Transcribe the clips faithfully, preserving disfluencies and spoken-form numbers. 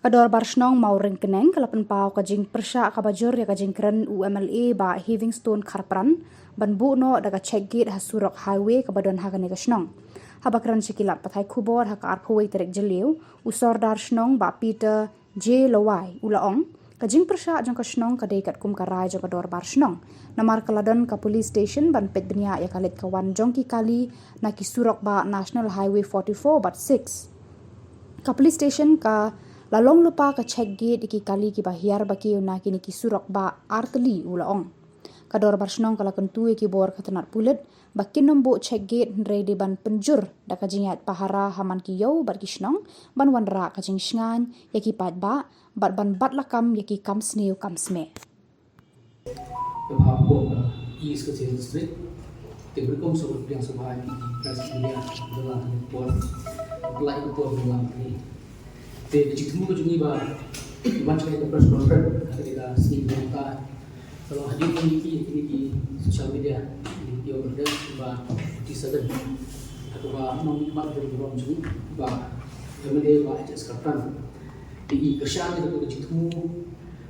Ka Dorbar Shnong Mawryngkneng ka la pynpaw ka jingpyrshah kaba jur ïa ka jingkren u M L A Bah Heavingstone Kharpran ban buh noh da ka check gate ha surok highway kaba don ha kane ka shnong. Haba kren sha ki lad pathai khubor ha ka arphew wei tarik Jylliew, u Sordar Shnong Bah Peter J Lawai u la ong, ka jingpyrshah jong ka shnong ka dei katkum ka rai jong ka Dorbar Shnong. Namar ka la don ka police station ban peit bniah ïa ka leit ka wan jong ki kali na ki surok bah National Highway forty-four bad six. Ka police station ka la long lypa ka check gate ïa ki kali kiba hiar ba kiew na kine ki surok bah artylli, u la ong. Ka Dorbar Shnong ka la kyntu ïa ki bor ka tnat pulit ba kin ym buh check gate hynrei dei ban pynjur da ka jingïaid pahara ha man ki ïew bad ki shnong ban wanrah ka jingshngaiñ ïa ki paidbah bad ban bat lakam ïa ki kam sniew kam smeh. Ka bha ko ka East Khasi Hills District. Te bri kum sa bri kum sa bha ki press media da la ka por, la ka por da la ni. Te ka jingthmu ka jong ngi ba ban check ka press conference ka dei ka sngi ba ta. Ka long hadien ki ki ki social media ki ki order ba ti sadan. Ka ba nong mat bri kum jong ngi ba M L A Bah H S Kharpran. Te i kyrshan ïa ka jingthmu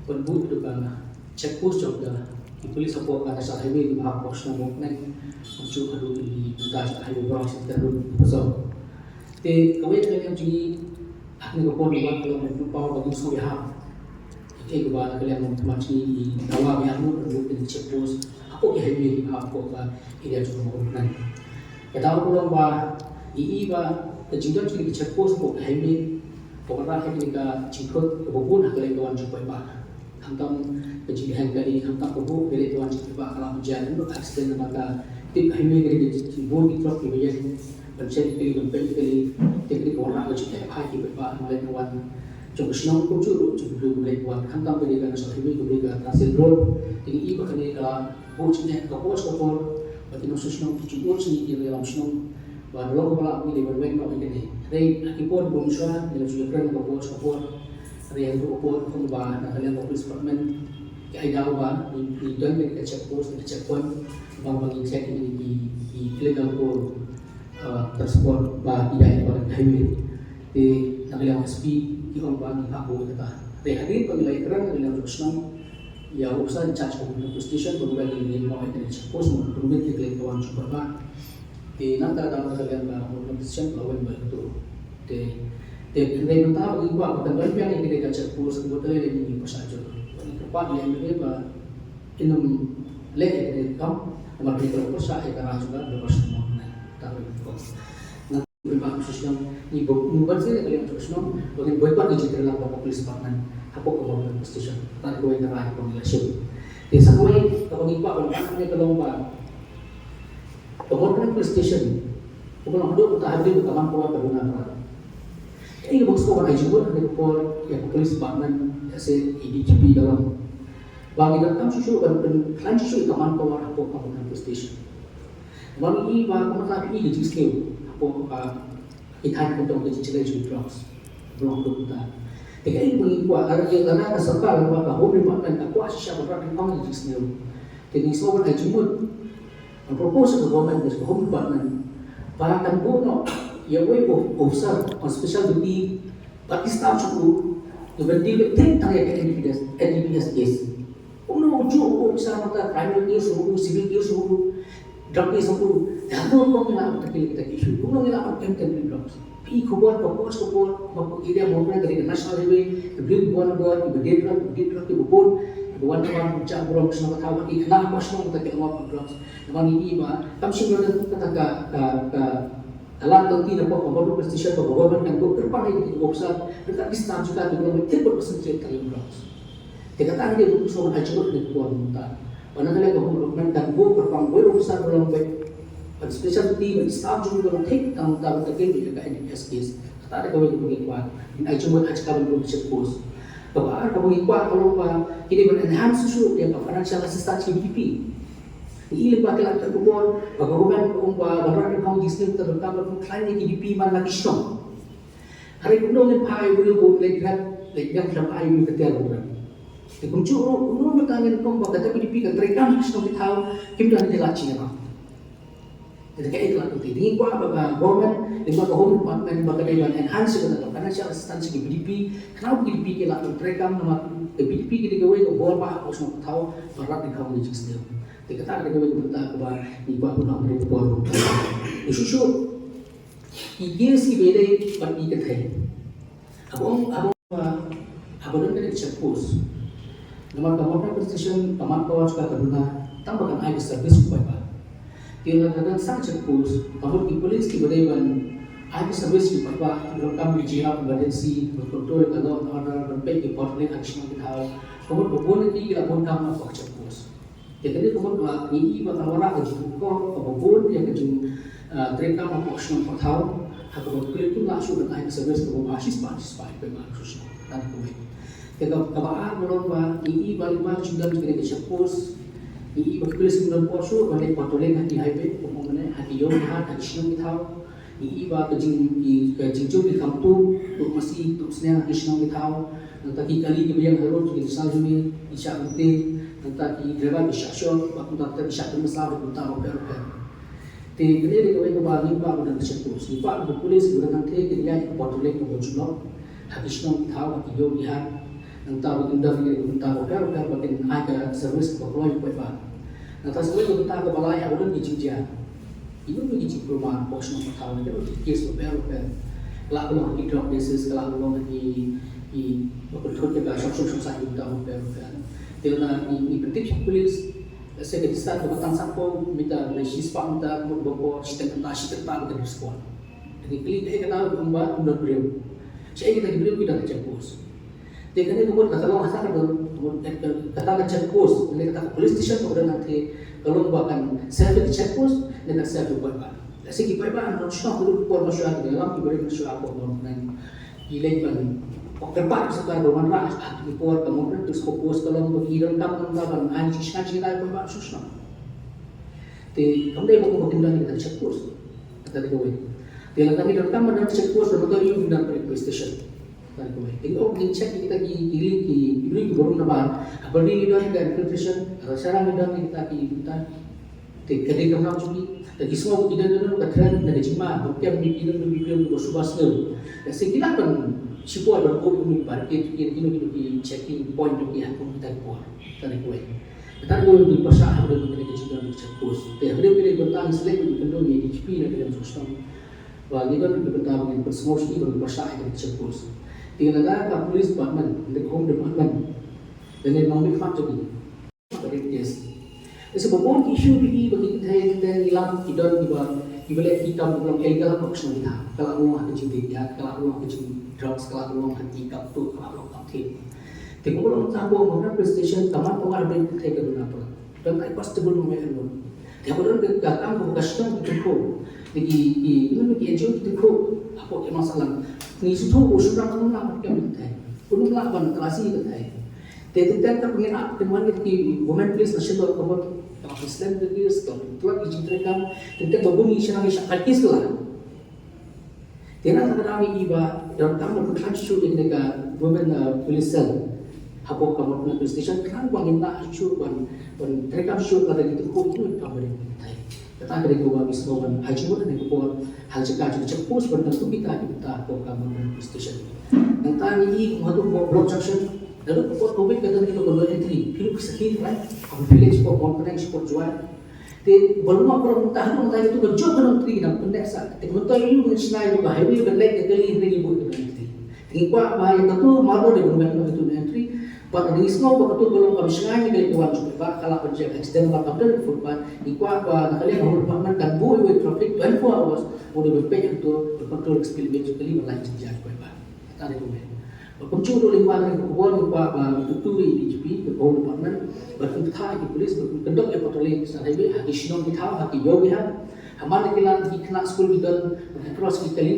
ban buh ïa ka check post jong ka ki police hapoh ka National Highway kaba hapoh shnong Mawryngkneng, kumjuh haduh ki bynta jong ka highway branch Inter Road Imphal. Te kawei ka liang jong ngi ha kane ka por ba ka long ban pynpaw ka jingsngewbha ïa kaei kaba na ka liang jong ngi i dawa ba ïa buh ban buh ïa ka check post hapoh ki highway kiba hapoh ka area jong ka Mawryngkneng. Ka daw ka long ba i i ba ka jingdon jong kine ki check post hapoh ka highway ka wanrah ïa kane ka jingkhot kaba bun ha ka leit ka wan jong ki paidbah. Khamtam ka jingleheng kali, khamtam ka buh ka leit ka wan jong ki paidbah ka la mynjur ïa ka accident namar ka tip ka highway ka dei ka jingbun ki trok kiba ïeng ban check ïa kali, ban peit ïa kali. Te ka dei ka wanrah ka jingeh ha ki paidbah ha ka leit ka wan jong ka shnong kumjuh ruh jong ka leit ka wan. Khamtam ka dei ka National Highway kaba dei ka Tehsil Road. Te i ba kane ka buh jingeh ka por sha ka por ba ki nongshong shnong ki jingud sha ngi ki nongïalam shnong ba da long kaba lah ngi dei ban weng noh ïa kane. Hynrei ha ki por ba mynshwa ngi la ju ïakren ka por sha ka por. Hynrei haduh ka por kumba na ka liang ka police department ki ai daw ba ngi don ka check post, ka check point ba ba ngi check ïa ki illegal coal, uh, transport ba ki dei ba ka highway. Te na ka liang S P ki ong ba ngi hap buh kata. Te hadien ba ngi la ïakren na ka liang jong ka shnong ïa u officer in charge ka Mawryngkneng Police Station ba ngi la ïakren ïa ka check post, ngi permit ïa ka leit ka wan jong ki paidbah. Te nangta ka dang ka liang ka Mawryngkneng Police Station ka la wan ba ïa ka tu. Te te hynrei mynta ba ngi kwah ba kan don biang ïa ka check post ka botei lei ngi pyrshah jur. Ba ngi kyrpad ïa M L A ba kin ym leh ïa ka kam namar ka pyrshah ïa ka rah jong ka Dorbar Shnong Mawryngkneng. Ta ba ngi kwah. Ngi ba shisha ngi ba ngi ba shisha ka liang jong ka shnong ba ngin boycott ka jingkren lang ka police department hapoh ka Mawryngkneng Police Station. Tang kawei ka rai ba ngi la shim. Te sa kawei kaba ngi kwah ban ong ka long ba ka Mawryngkneng Police Station kaba long haduh mynta ha ri ka man power ka duna ka. Ka ïa ba shisha ban ai jingmut ha ka por ïa ka police department ïa se i D G P ka long ba ngi donkam shisha ban pynkhlaiñ shisha ka man power hapoh ka Mawryngkneng Police Station. Ba ngi i ba ka mata i ka jingsngew hapoh ka i thaiñ ka dong ka jingjlei jong drugs. Ba long haduh mynta. Te kaei ba ngi kwah, ka ïa ka sorkar, ka Home Department ka kwah shisha ban rat ryngkong ïa ka jingsngew. Te ngi sngewbha ban ai jingmut, ban propose ka government, ka Home Department ba kan buh noh ïa uwei u officer on special duty bad ki staff jong u, ban deal beit tang ïa ka N D P S, N D P S case. Kumno u juh u officer mynta, criminal case ruh, civil case ruh, drug case ruh. Te kumno ngi lah ban tackle kita ki issue? Kumno ngi lah ban contain ki drugs? Phi khubor ka por sha ka por ba ka area Mawryngkneng ka dei ka national highway, ka dei ka bun bun, ka dei drug, ka dei drug, ka bun, ka wan ka wan ka jaka burom shnong ka thaw, ka dei ka na ka shnong ka dei ka wan drugs. Namar ngi i ba kam shym don kata ka, ka, ka Ka la ka lynti na pdeng ka Border Police Station ba ka government kan buh kyrpang ïa ki officer, ryngkat ki staff jong ka, ki long thik bad ka sengkhet ka long drugs. Te kata ka dei ba u sngewbha ban ai jingmut ïa ka por mynta. Ba na ka liang ka government kan buh kyrpang uwei u officer ba long beit, ban special duty, ban staff jong u ba long thik tang mynta ban tackle ïa ka N D P S case. Kata ka dei kawei kaba ngi kwah. Ngin ai jingmut ha jaka ban buh check post. Kaba ar kaba ngi kwah ka long ba ki dei ban enhance shuh ïa ka financial assistance ki V D P. Ngi i lyngba ki lad ka khubor ba ka government ka ong ba ban rat ryngkong jingsngew ka donkam ban pynkhlaiñ ïa ki D P man la ki shnong. Hynrei kumno ngin phah ïa u briew ba u leit rat leit biang sha phah ïa u ka tiar u rat. Te kumjuh ruh kumno mynta ngin ong ba kata ka D P kan trei kam ki shnong ki thaw kim don ki lad jingïarap. Te kaei ka lad ka ti ngi kwah ba ka government lyngba ka Home Department ba ka dei ban enhance ïa kata ka Sha stan sha ki B D P, khnang ba ki B D P ki lah ban treikam namar ka B D P ki dei kawei ka bor ba ha ka shnong ka thaw, ba rat dei ka khaw ka jingsniew. Te kata ka dei kawei ka bynta kaba ngi kwah ban ong ha ka por. Te shuh shuh ki K S C ba dei bad ki kynthei. Haba ong, haba ong ba, haba don kane ka check post. Namar ka Morna Police Station ka man power ka duna tang ba kan ai ka service u paidbah. Te lada don sa ka check post, ka mut ki police kiba dei ban ai ka service u paidbah, ki donkam ki jingïarap emergency, ban control ka law and order, ban peit ki por leh ha ki shnong ki thaw. Ka mut ba bun ki la bun kam na ka check post. Te kane ka mut ba ngi i ba ka wanrah ka jingkyrkhu kaba bun ïa ka jing, ah, treikam hapoh shnong hapoh thaw, ha kaba ki police kim lah shuh ban ai ka service kaba bha shispah shispah ïa ki paidbah hapoh shnong. Kata ka mut. Te ka, kaba ar ka long ba ngi i ba lymne jingdon kane ka check post, ngi i ba ki police kim don por shuh ban leit patrolling ha ki highway, kumne ha ki ïew ki hat, ha ki shnong ki thaw. Ngi i ba ka jing, ki, ka jingjur ki kham tuh, tuh masi, tuh sniang ha ki shnong ki thaw. Nangta ki kali kiba ïeng ha road ki shah jumi, ki shah lynti, nangta ki driver ki shah shong, bad kumta ki shah pynmasa bad kumta bapher bapher. Te kane dei kawei kaba ngi kwah ba don ka check post. Ngi kwah ba ki police kiba don hangtei kin ïaid patrolling kaba ju lok ha ki shnong ki thaw, ha ki ïew ki hat. Nangta ba kin don ki bynta bapher bapher ba kin ai ka service kaba kloi ïa u paidbah. Nangta sa kawei ka bynta kaba lai haba don ki jingjia, ki don ki jingkulmar hapoh shnong hapoh thaw, ki don ki case bapher bapher. Ka lah ka long ha ki drug cases, ka lah ka long ha ki, ki ba pynthut ïa ka shong shong shong saiñ ki bynta bapher bapher. Te lada ngi, ngi pyntip sha ki police, lehse ka distance kaba tang sanphew meter ne shispah meter, ka mut ba por shiteng kynta, shiteng kynta ba kin respond. Te ngi kylli kaei kata, ong ba ym don briew. Shaei kata ki briew? Ki don ha check post. Te kane ka mut kata long ha sa ka don, ka mut, eh, kata ka check post, ne kata ka police station kaba don hangtei, ka long ba kan serve ïa ka check post ne kan serve ïa u paidbah. Lehse ki paidbah ha shnong ki don por mynshuwa, ki ïalam ki briew mynshuwa, por mynshuwa. Ki leit ban, oh, kyrpad ïa ka sorkar ban wanrah ha ki por ka mut, te ka post ka long ba ki donkam, donkam ban ai jingshngaiñ jingdai ïa u paidbah ha shnong. Te kam dei ba kum ba kin don ïa kata ka check post. Kata dei kawei. Te lada ngi donkam ban don check post, lada ngi donkam ban don police station. Kata dei kawei. Te ngi ong ngin check ïa kita ki, ki link, ki, ki link kiba rung nabar. Haba ngi don ka infiltration, haba sharang ngi don ïa kita ki, kita. Te ka dei ka mrad jong ngi. Te ki sngew ki don, don ka trend, na ka jingma, ba kem ngi ki don, don ki don, ba shu ba sniew. Lehse ki lah ban shipor ban buh ïa ki barricade, ki, ki, ki, ki checking point jong ki ha kum kita ki por. Kata dei kawei. Kata ruh ngi pyrshah ha kane ka jingdon ka check post. Te ha kane ka bynta ngi select ngi kynduh ïa D G P na ka liang jong shnong. Ba ngi don ka bynta ba ngin pynsngew sha ki ba ngi pyrshah ha kane ka check post. Te lada ka police department, lada ka home department, lada ngi nang mih khmat jong ngi. Ka rape case. Te sa ba bun ki issue ba ki, ba ki kynthei, kynthei ngi lam ki don kiba, kiba leh ki kam kiba long illegal hapoh shnong kita. Ka lah long ha ka jingdih ïa, ka lah long ha ka jing drugs, ka lah long ha ki kam tuh, ka lah long kam thied. Te kumba long ta hapoh Morna Police Station, ka man ka war ban kynthei ka duna palat. Don ai constable mo me mo. Te haba don ka kam kaba ka shnong ki tyngkhuh. Te ki, ki, ki, ki N G O ki tyngkhuh hapoh Khyrmang Sahlang. Ngi sngewthuh ba u shynrang um lah ban kem kynthei. Um lah ban klasi kynthei. Te teng teng ka pynïaid ap pynwan ki women police na shnong ka bot. Ka slem ki case, ka tlot ki jingtreikam. Teng teng ba bun ngi shynrang ngi shah kait case ka la. Te na kata ka daw ngi i ba donkam ban pynkhlan shuh ïa kane ka women, uh, police cell hapoh ka Morna police station, khnang ba ngin lah shuh ban, ban treikam shuh lada ki tyngkhuh ïa kine ki kam barim. Kata ka dei kaba ngi sngewbha ban ai jingmut ha kane ka por ha ka jaka jong ka check post ban kyntu kita ki bynta hapoh ka Morna police station. Nangta ngi i kum haduh hapoh Block Junction, naduh ka por covid ka don kito ki no entry, phi ruh phi sakhi, right? Hapoh village, hapoh Mawkyrwat, hapoh Jowai. Te ba long, ba long mynta, mynta kito ka jong ka no entry ki dang pynneh sah. Te mynta ïoh ngi shna ïa ka highway ban leit ka kali hynrei ngi buh ka no entry. Te ngi kwah ba ïa kato mardor dei ban wan ïa kato no entry. Bad ngi sngew ba kato ka long kam shngaiñ ïa ka leit ka wan jong ka, ba ka lah ban jia accident ba kam don footpath. Ngi kwah ba na ka liang ka home department kan buh ïa ka traffic twenty-four hours. Ba dei ban peit ïa kato, ban control ka speed limit jong ka kali ban lait jingïaid ka ba. Kata dei kumne. Bad kumjuh ruh lyngba kane ka khubor ngi kwah ba ngi kyntu ïa i D G P, ka Home Department, bad kin ktah ïa ki police, bad kin kyndoh ïa patrolling sha highway, ha ki shnong ki thaw, ha ki ïew ki hat. Ha man la ki lad ki khynnah skul ki don, bad ki cross ki kali,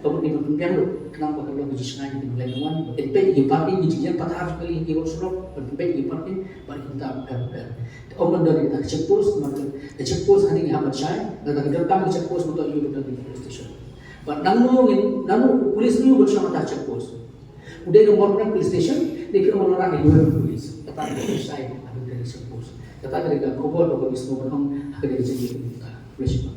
ka mut ngi ban pynbiang ruh, khnang ba kan long ka jingshngaiñ ïa ki nongïalam, bad kin peit ïa ki parking, ki jingïeng pathar jong ki kali ha ki road surok, bad kin peit ïa ki parking, bad ki bynta bapher bapher. Te ym ban don ïa kita ki check post, namar ka check post hangne ngi hap ban shai, lada ka donkam ka check post, mynta ïoh ban don ïa ka police station. Bad nangno ngin, nangno u police ruh ban shong ha ka check post. U dei na Mawkyrwat police station, ne ki Mawkyrwat ne ki police. Kata ka dei shai, ha ka dei ka check post. Kata ka dei ka khubor kaba ngi sngewbha ban ong, ha ka dei ka jingïaid mynta. Khublei shibun.